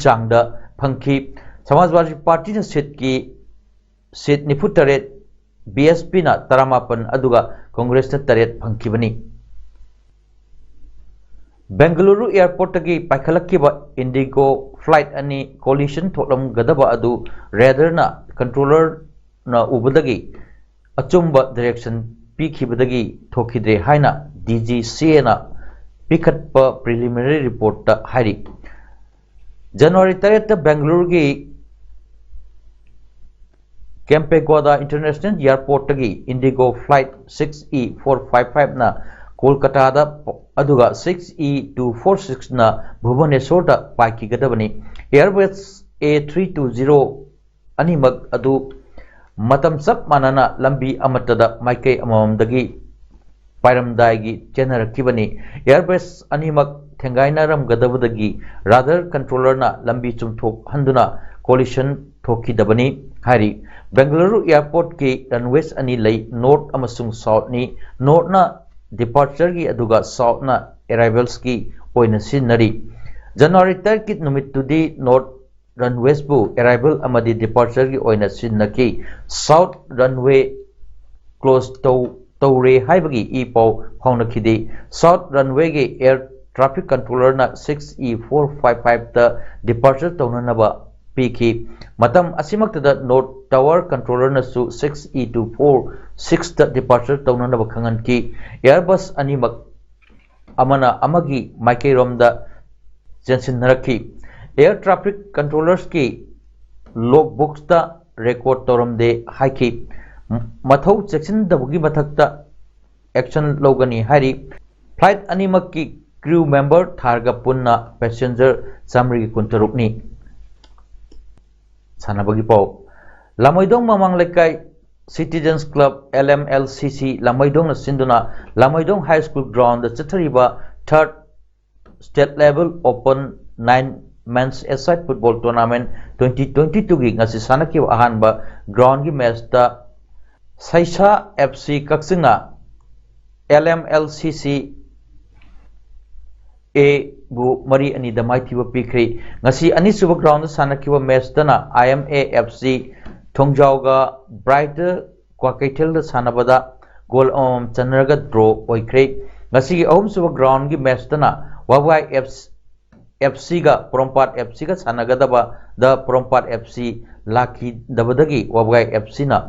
ꯆꯥꯡꯗ ꯐꯪꯈꯤ꯫ ꯁꯃꯥꯖꯋꯥꯗꯤ ꯄꯥꯔꯇꯤꯅ ꯁꯤꯠꯀꯤ ꯁꯤꯠ ꯅꯤꯐꯨ ꯇꯔꯦꯠ, ꯕꯤ ꯑꯦꯁ ꯄꯤꯅ ꯇꯔꯥꯃꯥꯄꯟ, ꯑꯗꯨꯒ ꯀꯣꯡꯒ꯭ꯔꯦꯁꯅ ꯇꯔꯦꯠ ꯐꯪꯈꯤꯕꯅꯤ꯫ ꯕꯦꯡꯒꯂꯨꯔꯨ ꯑꯦꯌꯔꯄꯣꯔꯠꯇꯒꯤ ꯄꯥꯏꯈꯠꯂꯛꯈꯤꯕ ꯏꯟꯗꯤꯒꯣ ꯐ꯭ꯂꯥꯏꯠ ꯑꯅꯤ ꯀꯣꯂꯤꯁꯟ ꯊꯣꯛꯂꯝꯒꯗꯕ ꯑꯗꯨ ꯔꯦꯗꯔꯅ ꯀꯟꯇ꯭ꯔꯣꯂꯔꯅ ꯎꯕꯗꯒꯤ ꯑꯆꯨꯝꯕ ꯗꯥꯏꯔꯦꯛꯁꯟ ꯄꯤꯈꯤꯕꯗꯒꯤ ꯊꯣꯛꯈꯤꯗ꯭ꯔꯦ ꯍꯥꯏꯅ ꯗꯤ ꯖꯤ ꯁꯤ ꯑꯦꯅ ꯄꯤꯈꯠꯄ ꯄ꯭ꯔꯤꯂꯤꯃꯤꯅꯔꯤ ꯔꯤꯄꯣꯔꯠꯇ ꯍꯥꯏꯔꯤ꯫ ꯖꯅꯋꯥꯔꯤ ꯇꯔꯦꯠꯇ ꯕꯦꯡꯒꯂꯨꯔꯨꯒꯤ ꯀꯦꯝꯄꯦꯒꯣꯗ international ꯑꯦꯌꯔꯄꯣꯔꯠꯇꯒꯤ IndiGo flight six E four five ꯐꯥꯏꯚꯅ ꯀꯣꯜꯀꯇꯥꯗ, ꯑꯗꯨꯒ ꯁꯤꯛꯁ ꯏ ꯇꯨ ꯐꯣꯔ ꯁꯤꯛꯁꯅ ꯚꯨꯕꯅꯦꯁꯣꯔꯗ ꯄꯥꯏꯈꯤꯒꯗꯕꯅꯤ꯫ ꯑꯦꯌꯔꯕꯁ ꯑꯦ ꯊ꯭ꯔꯤ ꯇꯨ ꯖꯤꯔꯣ ꯑꯅꯤꯃꯛ ꯑꯗꯨ ꯃꯇꯝ ꯆꯞ ꯃꯥꯟꯅꯅ ꯂꯝꯕꯤ ꯑꯃꯠꯇꯗ ꯃꯥꯏꯀꯩ ꯑꯃꯃꯝꯗꯒꯤ ꯄꯥꯏꯔꯝꯗꯥꯏꯒꯤ ꯆꯦꯟꯅꯔꯛꯈꯤꯕꯅꯤ꯫ ꯑꯦꯌꯔꯕꯁ ꯑꯅꯤꯃꯛ ꯊꯦꯡꯒꯥꯏꯅꯔꯝꯒꯗꯕꯗꯒꯤ ꯔꯥꯗꯔ ꯀꯟꯇ꯭ꯔꯣꯂꯔꯅ ꯂꯝꯕꯤ ꯆꯨꯝꯊꯣꯛꯍꯟꯗꯨꯅ ꯀꯣꯂꯤꯁꯟ ꯊꯣꯛꯈꯤꯗꯕꯅꯤ ꯍꯥꯏꯔꯤ꯫ ꯕꯦꯡꯒꯂꯨꯔꯨ ꯑꯦꯌꯔꯄꯣꯔꯠꯀꯤ ꯔꯟꯋꯦꯁ ꯑꯅꯤ ꯂꯩ, ꯅꯣꯔꯠ ꯑꯃꯁꯨꯡ ꯁꯥꯎꯠꯅꯤ꯫ ꯅꯣꯔꯠꯅ ꯗꯤꯄꯥꯔꯆꯔꯒꯤ, ꯑꯗꯨꯒ ꯁꯥꯎꯠꯅ ꯑꯦꯔꯥꯏꯚꯜꯁꯀꯤ ꯑꯣꯏꯅ ꯁꯤꯖꯤꯟꯅꯔꯤ꯫ ꯖꯅꯋꯥꯔꯤ ꯇꯔꯦꯠꯀꯤ ꯅꯨꯃꯤꯠꯇꯨꯗꯤ ꯅꯣꯔꯠ ꯔꯟꯋꯦꯁꯄꯨ ꯑꯦꯔꯥꯏꯚꯜ ꯑꯃꯗꯤ ꯗꯤꯄꯥꯔꯆꯔꯒꯤ ꯑꯣꯏꯅ ꯁꯤꯖꯤꯟꯅꯈꯤ꯫ ꯁꯥꯎꯠ ꯔꯟꯋꯦ ꯀ꯭ꯂꯣꯖ ꯇꯧ-, ꯇꯧꯔꯦ ꯍꯥꯏꯕꯒꯤ ꯏ ꯄꯥꯎ ꯐꯥꯎꯅꯈꯤꯗꯦ꯫ South ꯔꯟꯋꯦꯒꯤ air traffic ꯀꯟꯇ꯭ꯔꯣꯂꯔꯅ six E four five ꯐꯥꯏꯚꯇ ꯗꯤꯄꯥꯔꯆꯔ ꯇꯧꯅꯅꯕ ꯄꯤꯈꯤ꯫ ꯃꯇꯝ ꯑꯁꯤꯃꯛꯇꯗ north tower ꯀꯟꯇ꯭ꯔꯣꯂꯔꯅꯁꯨ six E two four ꯁꯤꯛꯁꯇ ꯗꯤꯄꯥꯔꯆꯔ ꯇꯧꯅꯅꯕ ꯈꯪꯍꯟꯈꯤ꯫ ꯑꯦꯌꯔꯕꯁ ꯑꯅꯤꯃꯛ ꯑꯃꯅ ꯑꯃꯒꯤ ꯃꯥꯏꯀꯩꯔꯣꯝꯗ ꯆꯦꯟꯁꯤꯟꯅꯔꯛꯈꯤ꯫ ꯑꯦꯌꯔ ꯇ꯭ꯔꯥꯐꯤꯛ ꯀꯟꯇ꯭ꯔꯣꯂꯔꯁꯀꯤ ꯂꯣꯒ ꯕꯨꯛꯁꯇ ꯔꯦꯀꯣꯔꯗ ꯇꯧꯔꯝꯗꯦ ꯍꯥꯏꯈꯤ꯫ ꯃꯊꯧ ꯆꯦꯛꯁꯤꯟꯗꯕꯒꯤ ꯃꯊꯛꯇ ꯑꯦꯛꯁꯟ ꯂꯧꯒꯅꯤ ꯍꯥꯏꯔꯤ꯫ ꯐ꯭ꯂꯥꯏꯠ ꯑꯅꯤꯃꯛꯀꯤ ꯀ꯭ꯔꯤꯎ ꯃꯦꯝꯕꯔ ꯊꯥꯔꯒ ꯄꯨꯟꯅ ꯄꯦꯁꯦꯟꯖꯔ ꯆꯥꯃꯔꯤꯒ ꯀꯨꯟꯇꯔꯨꯛꯅꯤ꯫ ꯁꯥꯟꯅꯕꯒꯤ ꯄꯥꯎ꯫ ꯂꯥꯃꯩꯗꯣꯡ ꯃꯃꯥꯡ ꯂꯩꯀꯥꯏ citizens club, L M L C C, ꯂꯥꯃꯩꯗꯣꯡꯅ ꯁꯤꯟꯗꯨꯅ ꯂꯥꯃꯩꯗꯣꯡ ꯍꯥꯏ ꯁ꯭ꯀꯨꯜ ꯒ꯭ꯔꯥꯎꯟꯗ ꯆꯠꯊꯔꯤꯕ third state level open nine Men's A-side Football Tournament twenty twenty-twoꯒꯤ ꯉꯁꯤ ꯁꯥꯟꯅꯈꯤꯕ ꯑꯍꯥꯟꯕ groundꯒꯤ matchꯇ ꯁꯩꯁꯥ F C ꯀꯛꯆꯤꯡꯅ L M L C C A ꯕꯨ ꯃꯔꯤ ꯑꯅꯤꯗ ꯃꯥꯏꯊꯤꯕ ꯄꯤꯈ꯭ꯔꯦ꯫ ꯉꯁꯤ ꯑꯅꯤꯁꯨꯕ groundꯗ ꯁꯥꯟꯅꯈꯤꯕ matchꯇꯅ I M A F C ꯊꯣꯡꯖꯥꯎꯒ Bright ꯀ꯭ꯋꯥꯀꯩꯊꯦꯜꯗ ꯁꯥꯟꯅꯕꯗ goal ꯑꯃꯃꯝ ꯆꯟꯅꯔꯒ draw ꯑꯣꯏꯈ꯭ꯔꯦ꯫ ꯉꯁꯤꯒꯤ ꯑꯍꯨꯝꯁꯨꯕ groundꯒꯤ matchꯇꯅ ꯋꯥꯕꯒꯥꯏ F Fcꯒ ꯄꯣꯔꯣꯝꯄꯥꯠ Fcꯒ ꯁꯥꯟꯅꯒꯗꯕꯗ ꯄꯣꯔꯣꯝꯄꯥꯠ F C ꯂꯥꯛꯈꯤꯗꯕꯗꯒꯤ ꯋꯥꯕꯒꯥꯏ F Cꯅ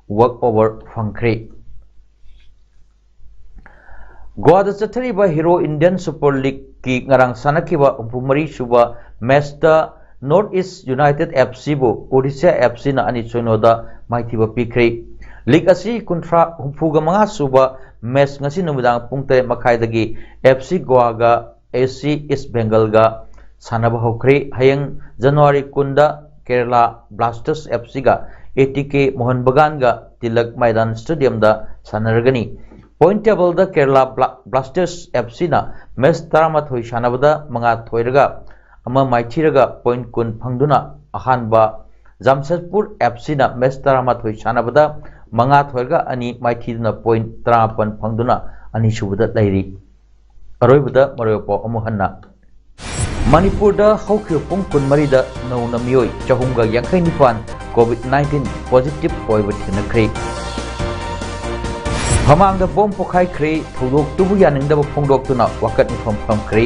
walk over ꯐꯪꯈ꯭ꯔꯦ꯫ ꯒꯣꯋꯥꯗ ꯆꯠꯊꯔꯤꯕ Hero Indian Super Leagueꯀꯤ ꯉꯔꯥꯡ ꯁꯥꯟꯅꯈꯤꯕ ꯍꯨꯝꯐꯨ ꯃꯔꯤ ꯁꯨꯕ matchꯇ North East United F Cꯕꯨ Odisha F Cꯅ ꯑꯅꯤ ꯁꯤꯅꯣꯗ ꯃꯥꯏꯊꯤꯕ ꯄꯤꯈ꯭ꯔꯦ꯫ League ꯑꯁꯤ ꯀꯨꯟꯊ꯭ꯔꯥ, ꯍꯨꯝꯐꯨꯒ ꯃꯉꯥ ꯁꯨꯕ match ꯉꯁꯤ ꯅꯨꯃꯤꯗꯥꯡ ꯄꯨꯡ ꯇꯔꯦꯠ ꯃꯈꯥꯏꯗꯒꯤ F C ꯒꯣꯋꯥꯒ A F C East Bengalꯒ ꯁꯥꯟꯅꯕ ꯍꯧꯈ꯭ꯔꯦ꯫ ꯍꯌꯦꯡ January ꯀꯨꯟꯗ Kerala Blasters F Cꯒ A T K Mohan ꯕꯒꯥꯟꯒ tilak ꯃꯩꯗꯥꯟ Stadiumꯗ ꯁꯥꯟꯅꯔꯒꯅꯤ꯫ Point tableꯗ Kerala Bla-, Blasters F Cꯅ match ꯇꯔꯥꯃꯥꯊꯣꯏ ꯁꯥꯟꯅꯕꯗ ꯃꯉꯥ ꯊꯣꯏꯔꯒ ꯑꯃ ꯃꯥꯏꯊꯤꯔꯒ point ꯀꯨꯟ ꯐꯪꯗꯨꯅ ꯑꯍꯥꯟꯕ, Jamshedpur F Cꯅ match ꯇꯔꯥꯃꯥꯊꯣꯏ ꯁꯥꯟꯅꯕꯗ ꯃꯉꯥ ꯊꯣꯏꯔꯒ ꯑꯅꯤ ꯃꯥꯏꯊꯤꯗꯨꯅ point ꯇꯔꯥꯃꯥꯄꯟ ꯐꯪꯗꯨꯅ ꯑꯅꯤꯁꯨꯕꯗ ꯂꯩꯔꯤ꯫ ꯑꯔꯣꯏꯕꯗ ꯃꯔꯨꯑꯣꯏꯕ ꯄꯥꯎ ꯑꯃꯨꯛ ꯍꯟꯅ꯫ ꯃꯅꯤꯄꯨꯔꯗ ꯍꯧꯈꯤꯕ ꯄꯨꯡ ꯀꯨꯟꯃꯔꯤꯗ ꯅꯧꯅ ꯃꯤꯑꯣꯏ ꯆꯍꯨꯝꯒ ꯌꯥꯡꯈꯩ ꯅꯤꯄꯥꯟ COVID nineteen positive ꯑꯣꯏꯕ ꯊꯦꯡꯅꯈ꯭ꯔꯦ꯫ ꯃꯃꯥꯡꯗ bomb ꯄꯣꯈꯥꯏꯈ꯭ꯔꯦ꯫ ꯊꯧꯗꯣꯛꯇꯨꯕꯨ ꯌꯥꯅꯤꯡꯗꯕ ꯐꯣꯡꯗꯣꯛꯇꯨꯅ ꯋꯥꯀꯠ ꯃꯤꯐꯝ ꯐꯝꯈ꯭ꯔꯦ꯫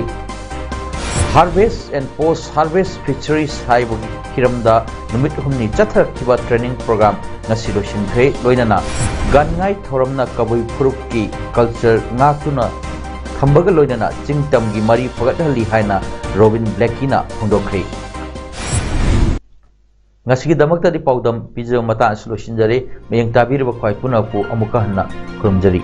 Harvest and Post Harvest Fisheries ꯍꯥꯏꯕꯒꯤ ꯍꯤꯔꯝꯗ ꯅꯨꯃꯤꯠ ꯍꯨꯝꯅꯤ ꯆꯠꯊꯔꯛꯈꯤꯕ training program ꯉꯁꯤ ꯂꯣꯏꯁꯤꯟꯈ꯭ꯔꯦ꯫ ꯂꯣꯏꯅꯅ ꯒꯟꯉꯥꯏ ꯊꯧꯔꯝꯅ ꯀꯕꯨꯏ ꯐꯨꯔꯨꯞꯀꯤ culture ꯉꯥꯛꯇꯨꯅ ꯊꯝꯕꯒ ꯂꯣꯏꯅꯅ ꯆꯤꯡ ꯇꯝꯒꯤ ꯃꯔꯤ ꯐꯒꯠꯍꯜꯂꯤ ꯍꯥꯏꯅ Robin Blackieꯅ ꯐꯣꯡꯗꯣꯛꯈ꯭ꯔꯦ꯫ ꯉꯁꯤꯒꯤꯗꯃꯛꯇꯗꯤ ꯄꯥꯎꯗꯝ ꯄꯤꯖꯕ ꯃꯇꯥꯡ ꯑꯁꯤ ꯂꯣꯏꯁꯤꯟꯖꯔꯦ꯫ ꯃꯌꯦꯡ ꯇꯥꯕꯤꯔꯤꯕ ꯈ꯭ꯋꯥꯏ ꯄꯨꯝꯅꯃꯛꯄꯨ ꯑꯃꯨꯛꯀ ꯍꯟꯅ ꯈꯨꯔꯨꯝꯖꯔꯤ꯫